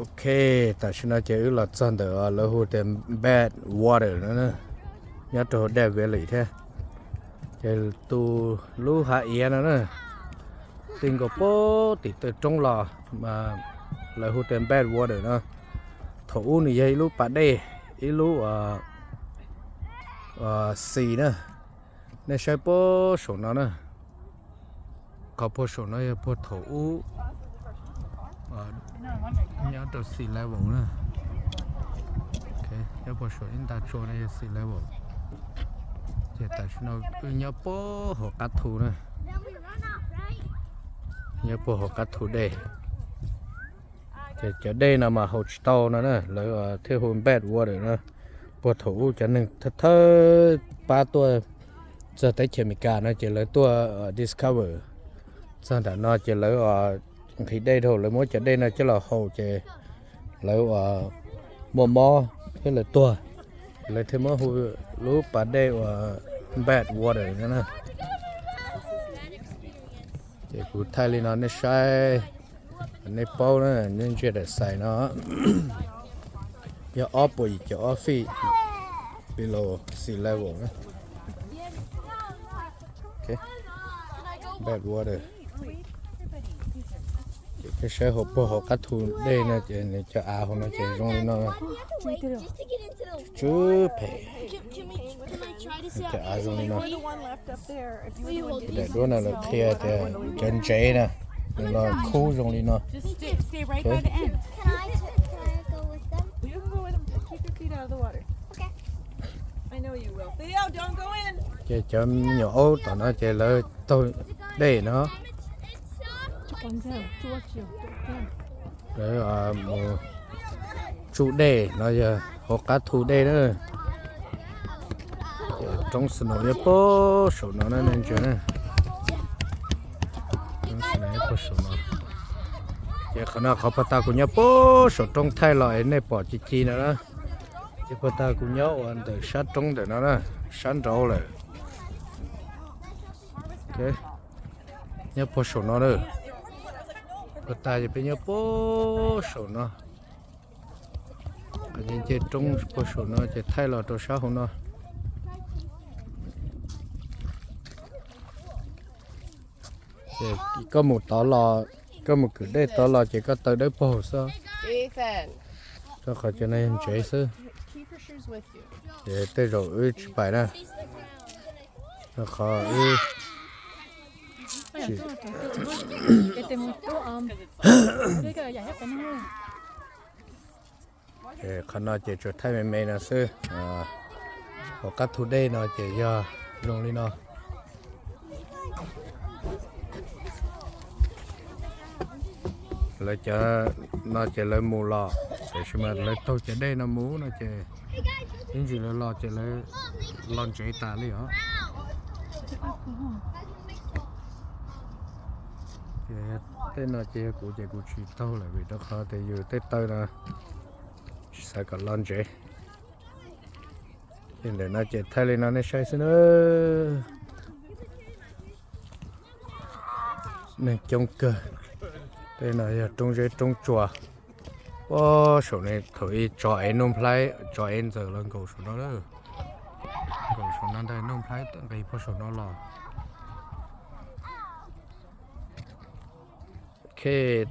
Ok, tam sim no ces wb los txog ntawm lawv hu tias Bad Water no na, nyob rau Death Valley thiab. Ces tus lub hav iav no na, ti nkaus pem tim tej roob los, lawv hu tias Bad Water no. Thaum ub nws yog ib lub pas dej, ib lub xis na. Nej saib puag saum no na, qhov puag saum no yog puag thaum ub nyob rau sea level na. Nyob puag saum ib nta tsua no yog sea level. Ces tam sim no wb nyob puag hauv qab thu na, nyob puag hauv qab thu dej. Ces cov dej no mas haus tsis tau no na, lawv thiaj hu bad water na. Puag thaum ub cov neeg thawj thawj pab tuaj txog teb chaws Amelikas no ces lawv tuaj discover txog nram no ces lawv nqhis dej dhau, lawv muab cov dej no coj los haus ces lawv muaj mob thiab lawv tuag, lawv thiaj muab hu lub pas dej uas bad water no na. Ces kuv thaij li no nej saib, nej paub na, nej ntsia daim xais no yog ob puas yim caum ob feet below sea level na. Bad water. Ces nej saib hauv puag hauv qab thu dej no ces nws cov av hauv no ces zoo li no. Tsw phem. Cov av zoo li no. Ces daim duab no lawv qhia tias cov ntsev na, nws los khub zoo li no. Ces cov me nyuam aub tom no ces lawv taug dej no, lawv mus tsuj dej no yog hauv qab thu dej na. Ces roob snow nyob puag saum no na nej ntsia na. Roob snow nyob puag saum no. Ces qhov no qhov puag ta kuv nyob puag saum roob thaij los es nej pom ci ci no na. Ces puag ta kuv nyob uas ntawm sab roob ntawm no na, sab nraud lawm. Nyob puag saum no na. Puag ta ces peb nyob puag saum no. Qhov nce roob puag saum no ces thaij los rau sab hauv no. Ces koj mus tod los, koj mus kwm dej tod los ces koj taw dawb paug xwb, rau qhov cov no yog ntsev xwb. Ces tej zaum wb tsis pais na, rau qhov wb tsis Qhov no ces tsuas thaij me me no xwb. Hauv qab thu dej no ces yog zoo li no. Lawv cov no ces lawv mus los, tiam sis mas lawv taug cov dej no mus no ces ib ntsis lawv los ces lawv los ntsev tas li os. Ces tej no ces yog kuv ces kuv tsis taug lawm vim rau qhov tias yus tej taw no tsis xav kom los ntsev. Ces ntawm no ces thaij li no nej saib xwb na. Neeg coob kawg. Tej no yog roob zeb roob tsua. Puag saum no thaum ub tsov ev Nuj Nplhaib, tsov ev Ntxawm los nkaum saum no, nkaum saum no ntag, Nuj Nplhaib nqis puag saum no los. Ok,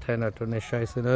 thaij no rau nej saib xwb na.